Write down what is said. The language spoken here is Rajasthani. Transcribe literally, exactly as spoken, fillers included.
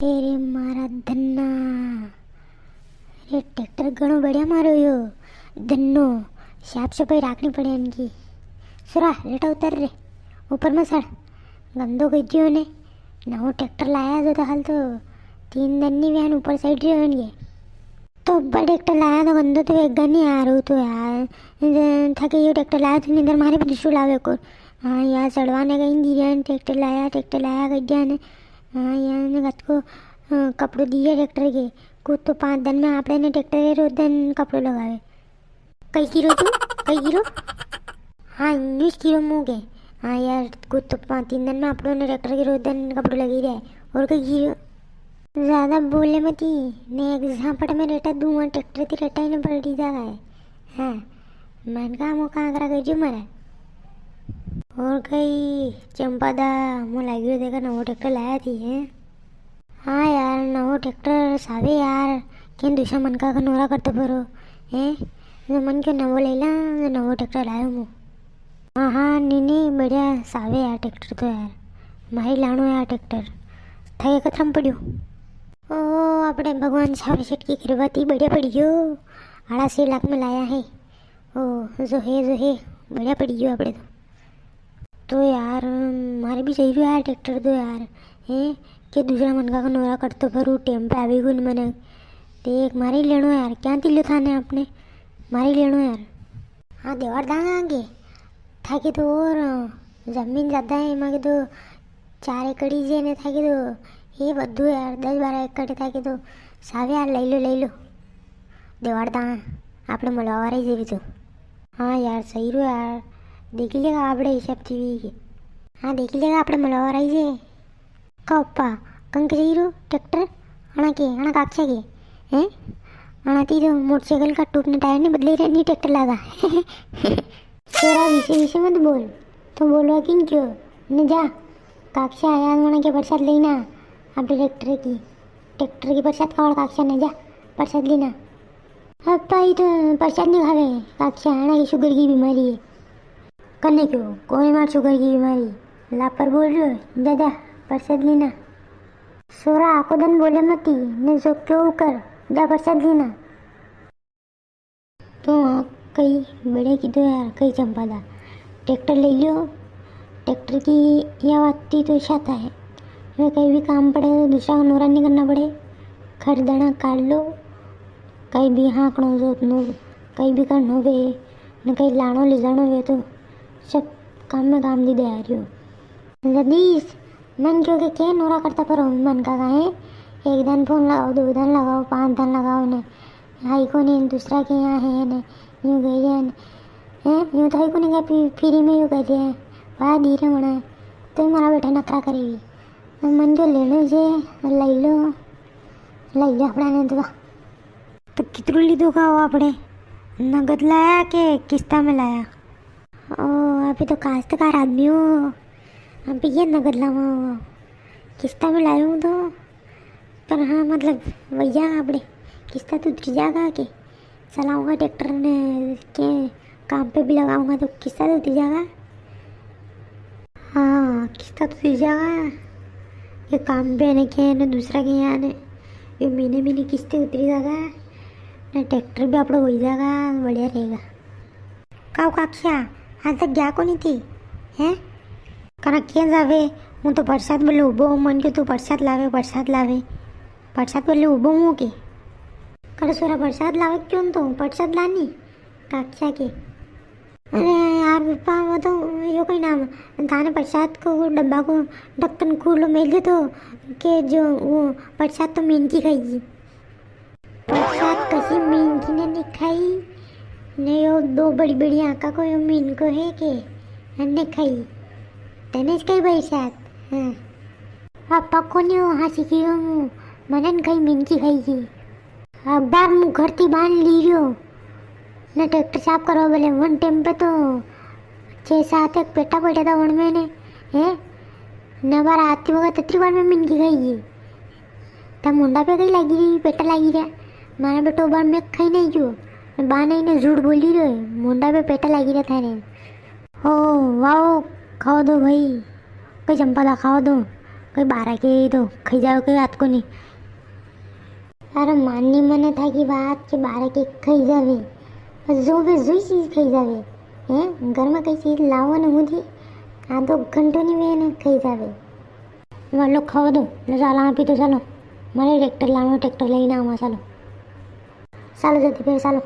तेरे मारा धन्ना। अरे, ट्रैक्टर घणो बढ़िया मारो यो। धन्नो, साफ सफाई राखनी पड़े इनकी। सुरा, लेटा उतर रे, ऊपर में सड़। गंदो कर दियो ने। नवो ट्रैक्टर लाया जो तो हाल तो तीन दिन नी व्या ने ऊपर सड़ रियो है ये। तो बड़े ट्रैक्टर लाया तो गंदो तो वेगा नी यार, वो तो यार। ज-, थाके यो ट्रैक्टर लाया तो निधर मारे भी दूसरो लावे को। हाँ यार, सड़वा ने कई दी रिया ने, ट्रैक्टर लाया, ट्रैक्टर लाया कर दिया ने। हाँ यार, ने गत को, अ, कपड़ो दिया ट्रैक्टर के। कुछ तो पाँच दिन में आपड़े ने ट्रैक्टर के रोज दिन कपड़ो लगावे। कई कीरो तू? कई कीरो? हाँ, न्यूज कीरो मुँह के। हाँ यार, कुछ तो पाँच तीन दिन में आपड़ो ने ट्रैक्टर के रोज दिन कपड़ो लगी रहे। और कई कीरो? ज्यादा बोले मती, ने एक झापड़ में रेटा दूंगा, ट्रैक्टर ती रेटा ही ने पलटी जागा है। हाँ, मन का मुँह कांकरा कर जो मारा। और कई चंपा दा, मुँह लागियो देखा नवो ट्रैक्टर लाया थी, हैं? हाँ यार, नवो ट्रैक्टर सावे यार, केन दूसरा मनका का नोरा करतो परो, हैं? जो मन के नवो ले ला, जो नवो ट्रैक्टर लायो मु। हाँ, हाँ, नी, नी, बढ़िया सावे यार ट्रैक्टर तो यार। मारे लाणो यार ट्रैक्टर। थाके कतरा में पड़ियो? ओ, आपणे भगवान सावे सेठ की कृपा थी बढ़िया पड़ियो। आड़ा से लाख में लाया है। ओ, जो है, जो है, बढ़िया पड़ियो आपणे तो। तो यार, मारे भी चाहिए यार ट्रैक्टर तो यार, हैं? के दूसरा मनका का नोरा करतो फरू, टेम पे आवे कोनी मने। ते एक मारे ही लेनो यार, क्या ती लियो थाने आपने? मारे ही लेनो यार। हाँ, देवार दांगा आगे। थाके तो और जमीन ज्यादा है, माके तो चार एकड़ ही जे ने थाके तो, ये बद्दू यार, दस बारह एकड़ थाके तो सावे यार, ले लो, ले लो। देवार दांगा, आपने मलवा वारा ही जेवी तो। हाँ यार, सही रो यार, देखी लेगा आपड़े हिसाब थी भी के। हाँ, देखी लेगा आपड़े मलवा वारा ही जे। का पप्पा, कंक सही रो ट्रैक्टर? अणा के, अणा काक्षा के, हैं? अणा ती तो मोटरसाइकिल का ट्यूब ने टायर नी बदले रे, नी ट्रैक्टर लागा। तेरा विषय विषय मत बोल, तो बोलवा किन क्यों? ने जा, काक्षा आया, अणा के प्रसाद लेना, आपड़े ट्रैक्टर की, ट्रैक्टर की प्रसाद खावा काक्षा ने जा, प्रसाद लेना। अब भाई तो प्रसाद नी खावे, काक्षा, अणा की शुगर की बीमारी है। कने क्यों? कोई मार शुगर की बीमारी। लापर बोल रहे हो? जा, जा, परसाद लेना। सोरा आको दन बोले मती, ने जो क्यों कर, जा परसाद लेना। तो हाँ, कई बड़े की तो यार, कई चंपा दा। ट्रैक्टर ले लियो, ट्रैक्टर की या बात थी तो शाता है। वे कई भी काम पड़े, दूसरा का नोरा नी करना पड़े। खरीदना काट लो, कई भी हाँकणो जोतनो, कई भी करनो वे, ने कई लाणो ले जाणो वे तो सब काम में काम दी दे आ रही हो। जदीश, मन क्यों के, के नोरा करता पर मन का काहे? एक दिन फोन लगाओ, दो दिन लगाओ, पांच दिन लगाओ ने। आई कोनी, दूसरा के यहाँ है ने, यूं गई है ने। हैं? यूं तो आई कोनी का फ्री में यूं कर दिया है। वाह धीरे होना है। तो ही मारा बेटा नखरा करेगी। मन जो लेनो जे, लई लो। लई लो अपना ने दुआ। तो कितरू लीधो का हो आपने? नगद लाया के किस्ता में लाया? ओ, अभी तो काश्तकार आदमी हो, अभी ये नगद लावा हो। किस्ता में लाया हूँ तो, पर हाँ, मतलब, भैया, आपने किस्ता तो उतरी जागा के? चलाऊंगा ट्रैक्टर ने, के काम पे भी लगाऊंगा तो किस्ता तो उतरी जागा। हाँ, किस्ता तो उतरी जागा। ये काम पे ने के ने दूसरा के यहाँ ने, ये महीने महीने किस्ते उतरी जागा, ने ट्रैक्टर भी आपणो हो जागा, बढ़िया रहेगा। काऊ काक्षा, आज तक गया कोनी थी, हैं? करा के जावे, हूँ तो प्रसाद बोले उबो, मन के तू प्रसाद लावे, प्रसाद लावे, प्रसाद बोले उबो हूँ के। करे सोरा प्रसाद लावे क्यों तो, प्रसाद लानी, काक्षा के। अरे यार पप्पा, वो तो यो कोई नाम, थाने प्रसाद को वो डब्बा को ढक्कन खुलो मेल दे तो, के जो वो प्रसाद तो मीन की खाई। प्रसाद कसी मीन की ने नी खाई, ने यो दो बड़ी बड़ी आंखा को यो मीन को है के, अने खाई। तने कई प्रसाद, हाँ। पापा को नी हो, हाँ, सीखी हूँ, मनन कई मीन की खाई की। अखबार मुँह घर थी बांध ली रियो। ने ट्रैक्टर साफ करवा बोले, वन टाइम पे तो छह सात एक पेटा पड़ा था वन में ने, हैं? ने बार आती वक्त अतरी बार में मिनकी खाई गई। ता मुंडा पे कई लागी रही, पेटा लागी रहा। मारा बेटो बार में खाई नहीं जो, बा नहीं ने झूठ बोली रहे, मुंडा पे पेटा लागी रहा थारे। ओ, वाओ, खाओ दो भाई, कोई चंपा दा खाओ दो, कोई बारा के ही तो खाई जावे, कोई बात को नहीं। अरे माननी मने था की बात के बारा के खाई जावे, पर जो वे जुई चीज खाई जावे। हैं, घर में कई चीज लावो ने हुदी, आधो घंटो नहीं वे ने खाई जावे। वालो खावा दो, ले चालो, आप ही तो चालो। मारे ट्रैक्टर लावो, ट्रैक्टर लेने आवा, चालो। चालो जल्दी फिर, चालो।